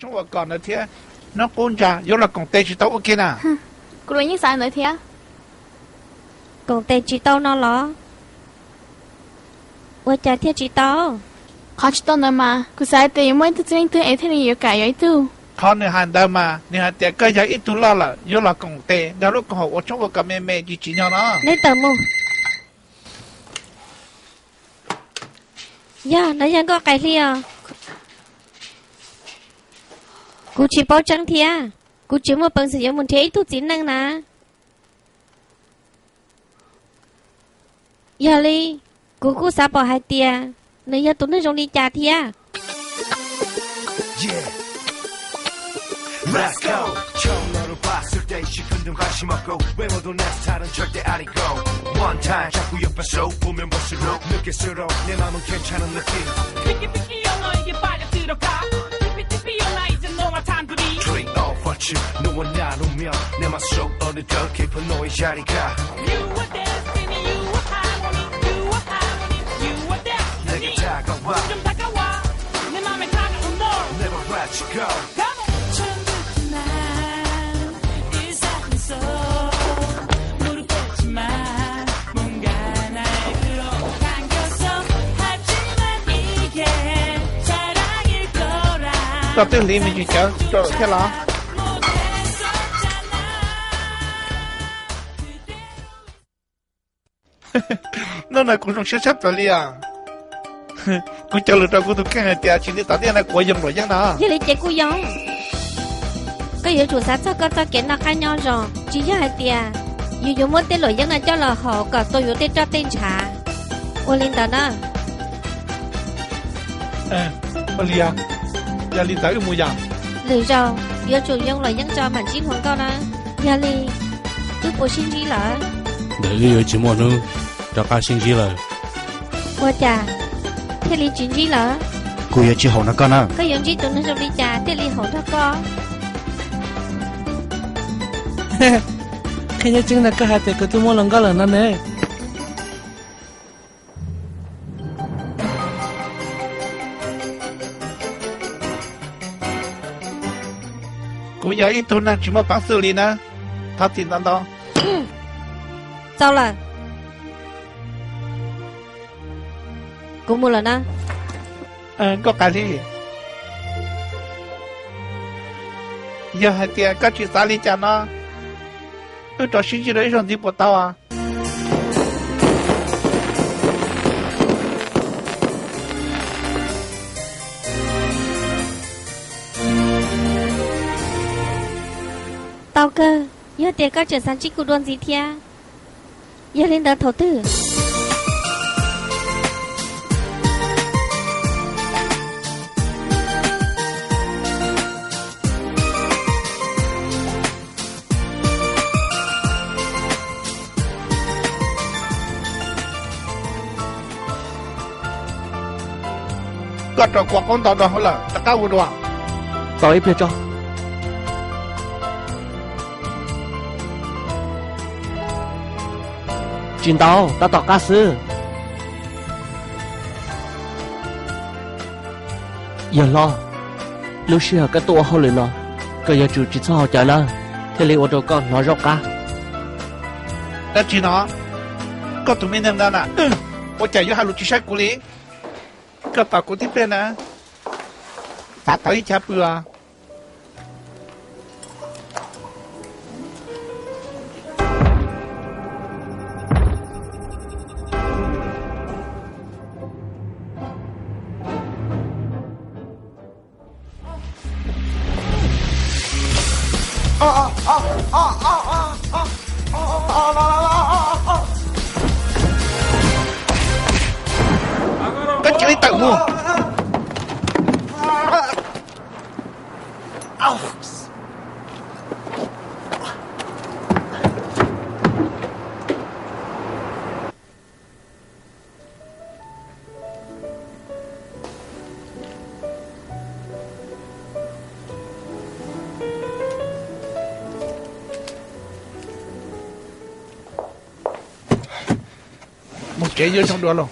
Tshoob ua kom ntawd thiab, hnub qub ntsa yuav los koom tes tsis tau ua ke na. Kuv los yeej xav ntawd thiab. Koom tes tsis tau no los? Ua cas thiaj tsis tau? Qhov tsis tau ntawd mas kuv xav hais tias yuav muaj ib tug txiv neej twg es thiaj li yuav kam yuav ib tug. Qhov nws hais ntawd mas nws hais tias koj yog ib tug loj lawm yuav los koom tes nrog lub koom haum uas tshoob ua kom me me tsis tsim nyog no. Neb tawm mus. Yog, no yog Nkauj Qais Hli os. Kuv tsis paub tseeb thiab, kuv tsis muaj peev xwm yuav mus nrhiav ib tug txiv neej na. Yog li, kuv kuj xav pom hais tias nws yog tus neeg zoo li cas thiab. Koj twb hliv me ntsis cawv rau lawm thiab los? Hnub no kuv zoo siab tshaj plaws li os. Kuv cog lus rau kuv tus kheej hais tias tsis ntev tom ntej no kuv yuav yoo luam yeeb no. Yog li ces kuj yoo. Koj yuav tsum xav txog koj txoj kev noj qab nyob zoo, tsis yog hais tias yus yuav muab tej luam yeeb no coj los haus kom tau yus tej roj tej ntshav. Ua li ntawd na. Ua li, yog li ntawd wb mus yom. Lwm zaus yuav tsum yoo luam yeeb tso mam ntsib hluas nkauj na. Yog li, wb puas sib ntsib lawm? Ntawm wb yuav tsis muaj hnub rov qab sib ntsib lawm. Ua cas thiaj li tsis ntsib lawm? Kuv yuav tsis haum nrog koj na. Koj yuav ntsib tus neeg zoo li cas thiaj li haum nrog koj? Qhia nyob tseeb na, koj hais tias kuv twb muaj hluas nkauj lawm no ne. Kuv yog ib tug neeg tsis muaj peev xwm li na. Thov txim ntau ntau. Txaus lawm. Kuv mus lawm na. Nkauj Qais Hli, yog hais tias koj tsis xav li cas no, wb rov sib ntsib dua ib zaug ntxiv puas tau? Tau kawg, yog tias koj tseem xav ntsib kuv dua ntxiv thiab. Yog li ntawd thaum twg? Koj rau kuv qaub ntaus do hauv lawm, rov qab ua dua. Tos ib pliag tso. Tsis ntau, tab tom qab xwb. Yawg hlob, lub sij hawm koj tuaj ua hauj lwm no, koj yuav tsum tsis txhob haus cawv na, thiaj li ua rau koj hnov zaub qab. Dab tsi no? Koj tus me neeg ntawd na, ua cas yuav hais lus tsis saib kuv li? Koj tos kuv tib pliag na, xav tau ib chav pw os. Koj cia li tawm mus. Mus tsev yuav zoo dua lauj.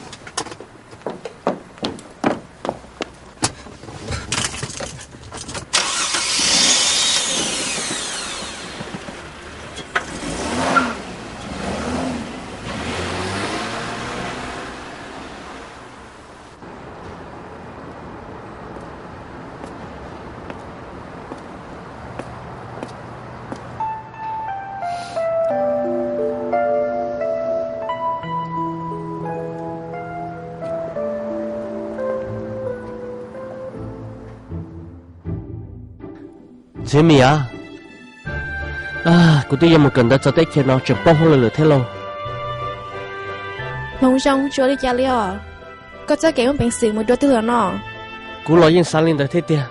Ntxhiab Mim a, kuv twb yuav mus kawm ntawv txog teb chaws no tseem poob hauj lwm lawm thiab lauj. Hmoov Zoo, tsis ua li cas li os. Koj txoj kev muaj peev xwm mus dua twg lawm no? Kuv los yeej xav li ntawd thiab tiag,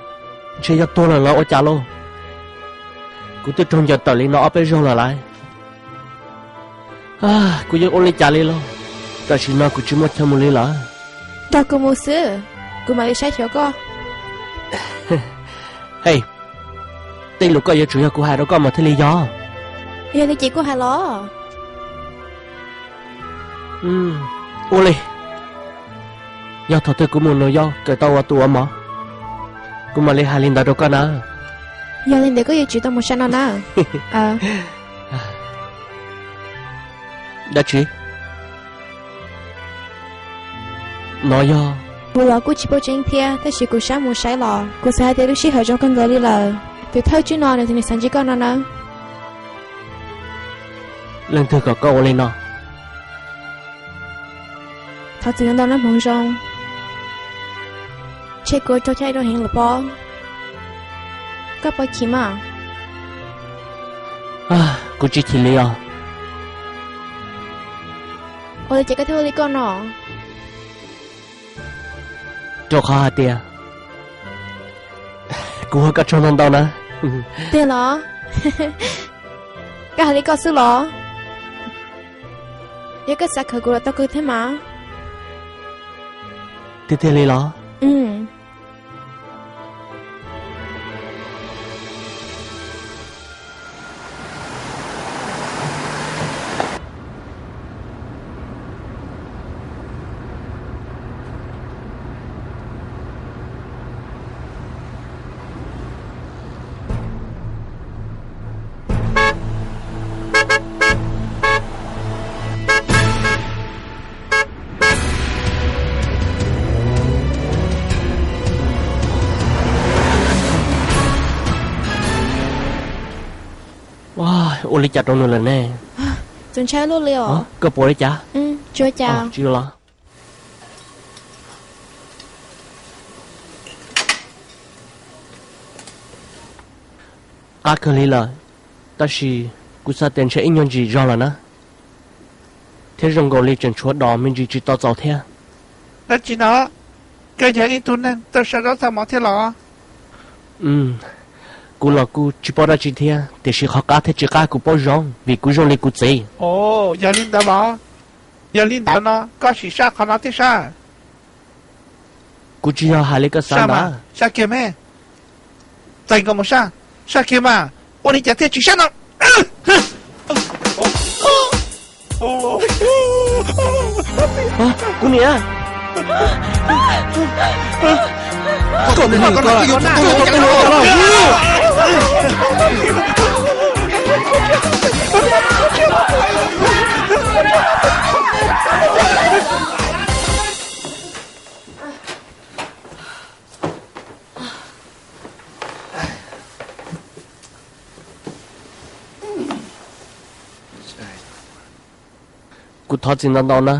ntshe yog tuag lawm los ua cas lauj. Kuv twb raug ncaws tawm li no ob peb zaug lawm lauj. Kuv yuav ua li cas li lauj, tam sim no kuv tsis muaj chaw mus li lawm. Nrog kuv mus xwb, kuv mam li saib xyuas koj. Hej, tej lus koj yuav tsum yog kuv hais rau koj mas thiaj li yog. Yog li ces kuj hais los. Ua li, yog thaum twg kuv mus New York kawm tau ua tus ua mov, kuv mam li hais li ntawd rau koj na. Yog li ntawd koj yuav tsum tau mus sab no na. Dab tsi? No yog, kuv los kuj tsis paub tseeb thiab, tab sis kuv saib mus saib los kuv xav hais tias lub sij hawm zoo kawg nkaus li lawm. Tus thawj tswb no nws xav ntsib koj no nawb. Leej twg kom koj ua li no? Thov txim ntau nawb Hmoov Zoo, ntshe kuv ua raug caij rau heev lawm pob. Koj puas chim mas? Kuv tsis chim li os. Ua li ces koj thiaj ua li koj no? Rau qhov hais tias kuv ua koj tsaug ntau ntau na. Tiag los? Koj hais li koj xwb los? Yog koj xav khawv kuv los tau kawg thiab mas. Tiag tiag li los? Ua li cas rau nws lawm ne? Txaus ntshai luaj li os. Koj puas li cas? Tsis ua cas. Qab kawg li lawm, tab sis kuv xav tias ntshe ib nyuag ntsis zog lawm na, thiab zoo nkaus li tseem tshuav dos me ntsis tsis tau txaus thiab. Dab tsi no? Koj yog ib tug neeg tau sau zaub txhaj mov thiab los? Kuv los kuj tsis paub dab tsi thiab, tiam sis qhov qab thiab tsis qab kuv paub zoo vim kuv zoo li kuv txiv. Yog li ntawd los, yog li ntawd no koj sim saj qhov no thiab saj. Kuv tsis yog hais li koj xav ntawd. Saj kiag me. Txais nkaus mus saj, saj kiag mas. Ua li cas thiaj tsis saj no? Kuv niam, koj niam, koj yuav tsum tau los tau los. Kuv thov txim ntau ntau na,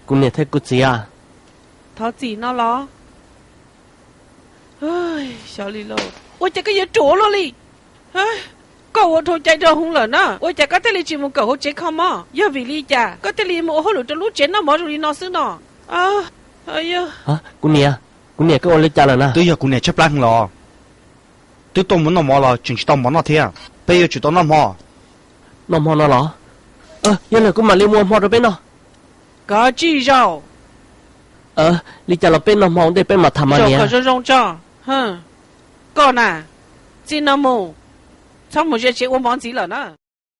kuv niam thiab kuv txiv a. Thov txim no los? Xyov li lauj, ua cas koj yuav ruam luaj li? Koj ua dhau cai dhau hwv lawm na, ua cas koj thiaj li tsis mus kawm hauv tsev kho mob? Yog vim li cas koj thiaj li mus ua hauj lwm rau lub tsev noj mov zoo li no xwb no? Kuv niam, kuv niam, koj ua li cas lawm na? Twb yog kuv niam tshaib plab heev los, twb tuaj mus noj mov los tseem tsis tau mov noj thiab. Peb yuav tsum tau noj hmo. Noj hmo no los? Yog li kuv mam li mus ua hmo rau peb noj. Koj tsij zaum. Li cas los peb noj hmo ua ntej peb mam tham mas niam. Zoo zoo tso. Koj na, txij no mus txhob mus ze tsev ua mov ntxiv lawm na.